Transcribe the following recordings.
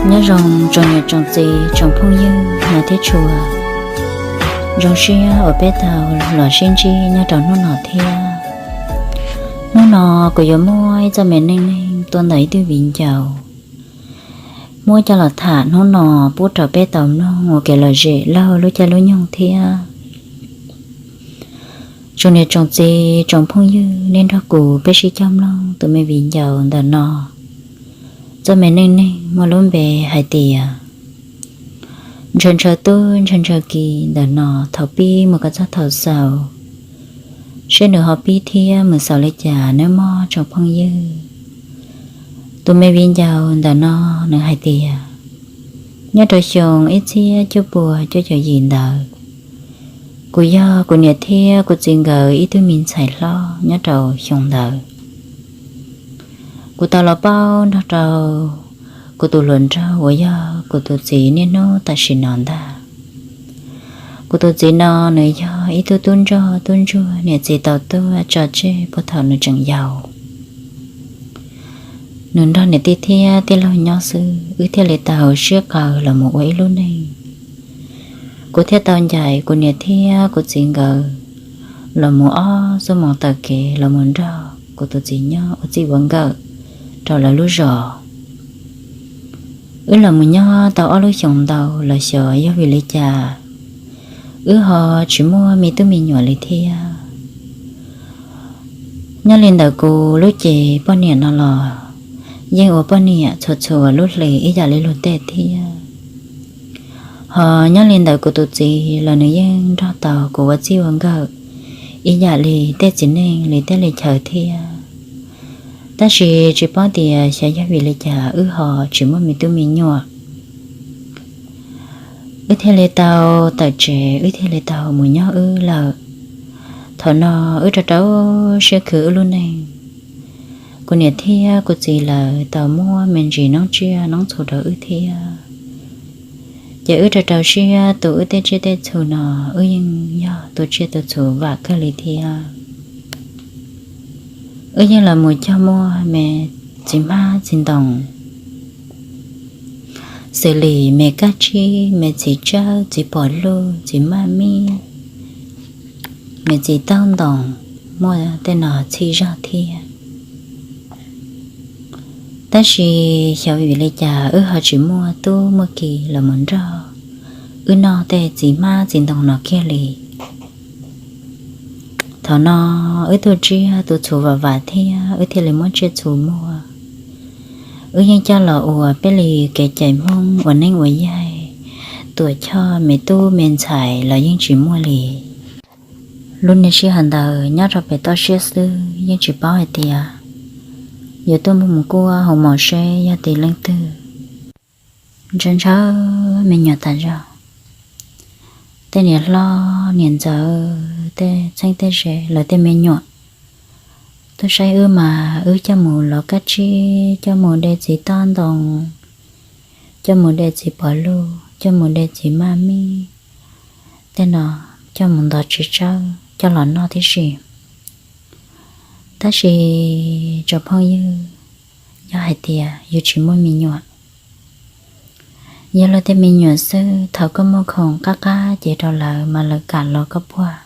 Nyob zoo tsoom niam tsoom txiv tsoom phooj ywg hmov thiab tshua, zoo siab uas peb tau los sib ntsib nyob rau hnub no thiab. Hnub no kuv yuav muab ib txoj me neej neeg tuaj ntawm ib tug viv ncaus muab coj los tham hnub no pub rau peb tau mloog ua kev lom zem laug lub caij lub nyoog thiab. Tsoom niam tsoom txiv tsoom phooj ywg, nej nrog kuv peb sib cog mloog tus me viv ncaus ntawm no. Txoj me neej neeg muaj lub npe hais tias ntshaw ntshaw tub ntshaw ntshaw ki ntawm no, thaum pib mus kom txog thaum xaus, seb nws ho pib thiab mus xaus li cas nawb mog tsoom phooj ywg. Tus me viv ncaus ntawm no nws hais tias, nyob rau xyoo ib txhiab cuaj puas cuaj caum yim ntawd, kuv yog kuv niam thiab kuv txiv nkawd ib tug me ntxhais hlob nyob rau xyoo ntawd. Kuv tau los paub nrog rau kuv tus hluas nraug uas yog kuv tus txiv niaj hnub tam sim no ntag. Kuv tus txiv no nws yog ib tug tub ntsoj tub ntsuag niam txiv tau tuag tso tseg puag thaum nws tseem yau. Nws nrog niam tij thiab tij laug nyob xwb, wb thiaj li tau siab qawv los mus ua ib lub neej. Kuv thiaj tau ncaim kuv niam thiab kuv txiv nkawd los mus ob xuab moos taw kev los mus nrog kuv tus txiv nyob ua txij ua nkawm rau lawv lub zos. Wb los mus nyob tau ob lub xyoos ntau los xyov yog vim li cas wb ho tsis muaj me tub me nyuam li thiab. Nyob li ntawm kuv lub cev poj niam no los yeej ua poj niam txhua txhua lub hlis ib yam li luag tej thiab. Ho nyob li ntawm kuv tus txiv los nws yeej nrog tau kuv ua txij ua nkawm ib yam li tej txiv neej li tej li chaw thiab. Tab sis tsis paub tias xyov yog vim li cas wb ho tsis muaj me tub me nyuam. Wb thiaj li tau tawm tsev, wb thiaj li tau mus nyob wb lawm. Thaum no wb rau rau siab khwv wb lub neej. Kuv niam thiab kuv txiv lawv tau muab me ntsis noob tsiaj noob txhu rau wb thiab. Ces wb rau rau siab tu wb tej tsiaj tej txhu no, wb yeej yog tu tsiaj tu txhu vam kawg li thiab. Wb yeej los mus cog muaj me txiv hmab txiv ntoo, xws li me kab tsib, me txiv tsawb, txiv pos luj, txiv maj mib, me txiv taub ntoos, muaj tej no txhij zog thiab. Tab sis xyov vim li cas wb ho tsis muaj tub muaj ki los mus nrog wb noj tej txiv hmab txiv ntoo no kiag li. Thaum no wb tu tsiaj tu txhu vam vam thiab wb thiaj li muab tsiaj txhu muag. Wb yeej coj los ua peb li kev cai Hmoob ua neeb ua yaig, tuam choj me tub me ntxhais los yeej tsis muaj li. Lub niaj sij hawm ntawd nyob rau pem toj siab xwb yeej tsis paub hais tias yuav tuaj mus kuaj hauv mos seb yog tim leej twg. Ntshaw ntshaw me nyuam tas zog, tej niam hlob niam ntxawm, tej txheeb tej ze lawv tej me nyuam tuaj saib wb mas wb coj mus lov kab tsib, coj mus de txiv taub ntoos, coj mus de txiv pos luj, coj mus de txiv maj mib, tej no coj mus ntov txiv tsawb coj los noj tib si. Tab sis tsoom phooj ywg, yog hais tias yus tsis muaj me nyuam, yog luag tej me nyuam xwb, thaum koj muaj khoom qab qab cev rau lawv mas lawv kam los koj puag.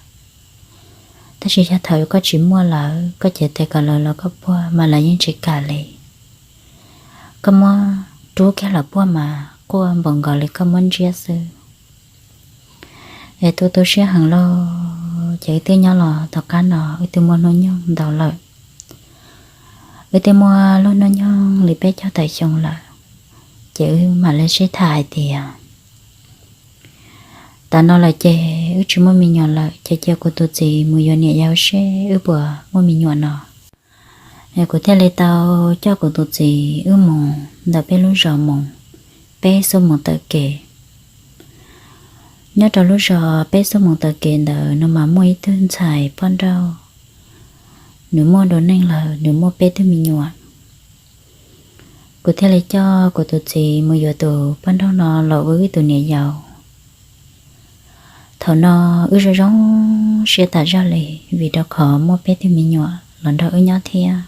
Tab sis yog thaum koj tsis muaj lawm, koj cev tes kom lawv los koj puag mas lawv yeej tsis kam li. Koj muab rub kiag lawv puag mas quaj npaum nkaus li koj muab ntsiab xwb. Es tu tu siab heev lauj, ces wb twb nyob los tom qab no wb twb muaj hnub nyoog ntau lawm. Wb twb muaj lub hnub nyoog li peb caug tawm xyoo lawm, ces wb mam li sib tham hais tias, tam no lawm ces wb tsis muaj me nyuam lawm, ces cia kuv tus txiv mus yuav niam yau seb wb puas muaj me nyuam no. Es kuv thiaj li tau coj kuv tus txiv wb mus ntawm peb lub zos mus peb xuab moos taw kev. Nyob rau lub zos peb xuab moos taw kev ntawd no mas muaj ib tug ntxhais poj nrauj, nws muaj dua neej lawm, nws muaj peb tug me nyuam. Kuv thiaj li coj kuv tus txiv mus yuav tus poj nrauj no los ua wb tus niam yau. Thaum no wb zoo zoo siab tas zog li, vim rau qhov muaj peb tug me nyuam los nrog wb nyob thiab.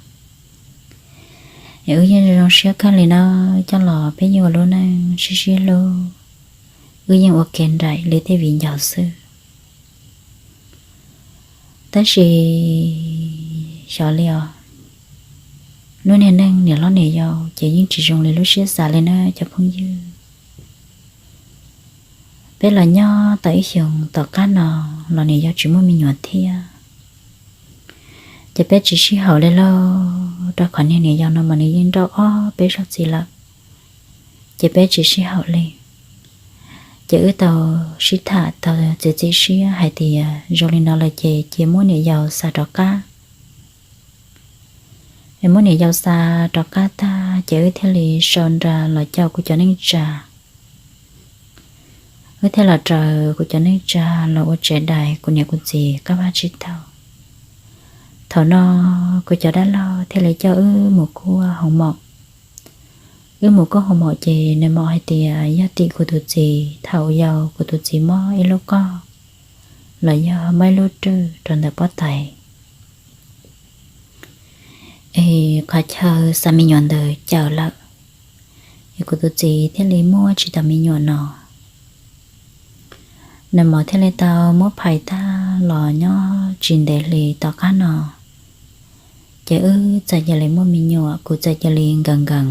Wb yeej zoo siab kawg li na, coj los peb yeej ua lub neej sib sib hlub, wb yeej ua ke nraim li tej viv ncaus xwb. Tab sis xyov li os, lub niag neej niam hlob niam yau ces yeej tsis zoo li lub siab xav li na cov phooj ywg. Peb los nyob tau ib xyoos tom qab no los niam yau tsis muaj me nyuam thiab. Ces peb tsis sib haum li lauj, rau qhov niag niam yau no mas nws yeej nrauj ob peb zaug txiv lawm, ces peb tsis sib haum li. Ces wb tau sib tham tau txiav txim siab hais tias zoo li no lawm ces cia muab niam yau xa rov qab. Es muab niam yau xa rov qab tag ces wb thiaj li sau nra los coj kuv cov neej tsa. Wb thiaj los raws kuv cov neej tsa los ua tsev dais kuv niam kuv txiv qab vaj tsib taug. Thaum no kuv cov dab laug thiaj li coj wb mus kuaj hoo maum. Wb mus kuaj hoo maum ces nws maum hais tias yog tim kuv tus txiv thaum yau kuv tus txiv mob ib lub qoj los yog mob ib lub rwj rau ntawm pob tais, es qhov chaw xa me nyuam ntawd cawm lawm, es kuv tus txiv thiaj li muaj tsis tau me nyuam no. Nws maum thiaj li tau muab phais tag los nyob tsis ntev hli tom qab no, ces wb txawm cia li muaj me nyuam, kuv txawm cia li nkees nkees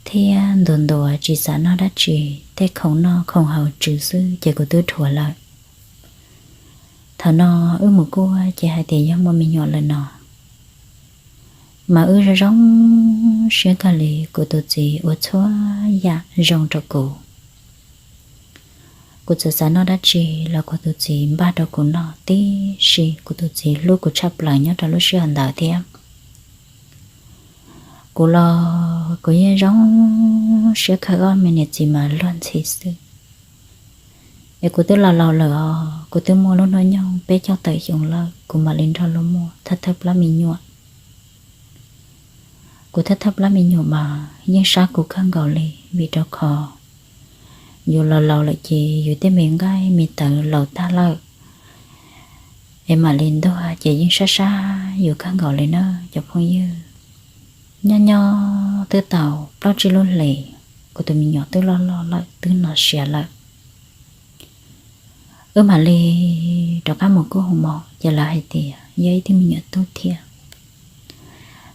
thiab ntuav ntuav tsis xav noj dab tsi, tej khoom noj khoom haus tswv xwb ces kuv twb dhuav lawm. Thaum no wb mus kuaj ces hais tias yog muaj me nyuam lawm no, mas wb zoo zoo siab kawg li, kuv tus txiv ua txhua yam zoo rau kuv. Kuv txawm xav noj dab tsi los kuv tus txiv npaj rau kuv noj tib si, kuv tus txiv hlub kuv tshaj plaws nyob rau lub sij hawm ntawd thiab. Kuv los kuv yeej zoo siab kawg, ob me niam txiv mas luag ntxhi xwb. Es kuv twb laus laus lawm os, kuv twb muaj lub hnub nyoog peb caug tawm xyoo lawm kuv mam li nrog luag muaj thawj thawj plab me nyuam. Kuv thawj thawj plab me nyuam mas yeej sab kuv kawg nkaus li, vim rau qhov yus laus laus lawm ces yus tej me nqaij me tawv laus tag lawm, es mam li ntuag ces yeej sab sab yus kawg nkaus li na cov phooj ywg. Nyob nyob twb tau plaub tsib lub hlis, kuv tus me nyuam twb loj loj lawm twb no siav lawm. Wb mam li rov qab mus kuaj hoo maum ces lawv hais tias yog ib tug me nyuam tub thiab.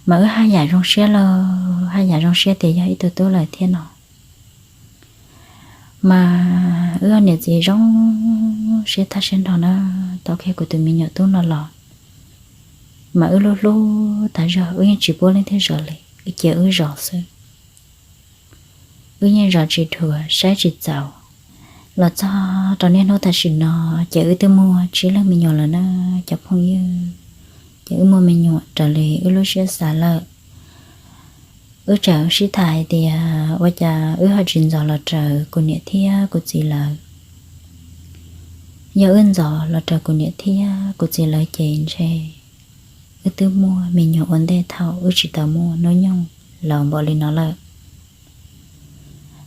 Mas wb haj yam zoo siab lauj, haj yam zoo siab tias yog ib tug tub lawm thiab no. Mas wb niam txiv zoo siab tag siab nrho na, tau kiag kuv tus me nyuam tub no los, mas wb hlub hlub tas zog, wb yeej tsis pub leej twg zov li, wb cia wb zov xwb. Wb yeej zov tsis dhuav saib tsis txaus. Los txog rau niaj hnub tam sim no ces wb twb muaj tsib leeg me nyuam lawm na cov phooj ywg. Ces wb muaj me nyuam raws li wb lub siab xav lawm. Wb tseem sib tham hais tias ua cas wb ho tsis ntxov los raws kuv niam thiab kuv txiv lawv. Yog wb ntxov los raws kuv niam thiab kuv txiv lawv ces ntshe wb twb muaj me nyuam ua ntej thaum wb tsis tau muaj hnub nyoog laus npaum li no lawm.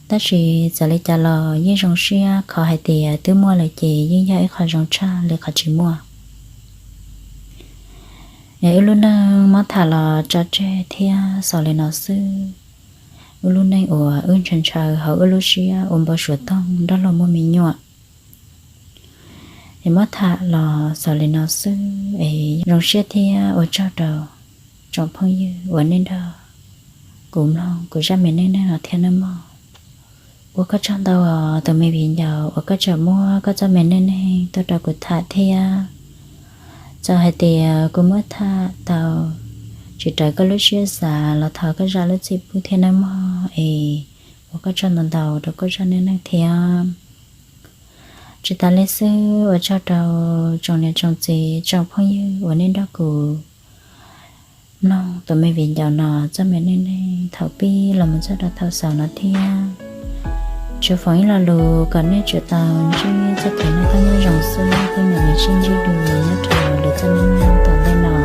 Tab sis txawm li cas los yeej zoo siab qhov hais tias twb muaj lawm ces yeej yog ib qho zoo tshaj li qhov tsis muaj. Es wb lub neej muab tham los tso tseg thiab xaus li no xwb. Wb lub neej uas wb ntshaw ntshaw hauv wb lub siab ua npau suav toog nrog luag muaj me nyuam. Es muab tham los xaus li no xwb es zoo siab thiab ua tsaug rau tsoom phooj ywg uas nej nrog kuv mloog kuv zaj me neej neeg no thiab nawb mog. Ua koj tsaug ntau os tus me viv ncaus uas koj tseem muab koj txoj me neej neeg tuaj rau kuv tham thiab. Txawm hais tias kuv muab tham tau tsis raws koj lub siab xav los thov koj zam lub txim pub thiab nawb mog es ua koj tsaug ntau ntau rau koj zaj neej neeg thiab. Tsis tas li xwb ua tsaug rau tsoom niam tsoom txiv tsoom phooj ywg uas nej nrog kuv mloog tus me viv ncaus no txoj me neej neeg thaum pib los mus txog rau thaum xaus no thiab. Tsuas foom ib lo lus kom nej tsum tau ntsib txoj kev noj qab nyob zoo xwb, peb mam li sib ntsib dua nyob rau lwm txoj me neej tom ntej no.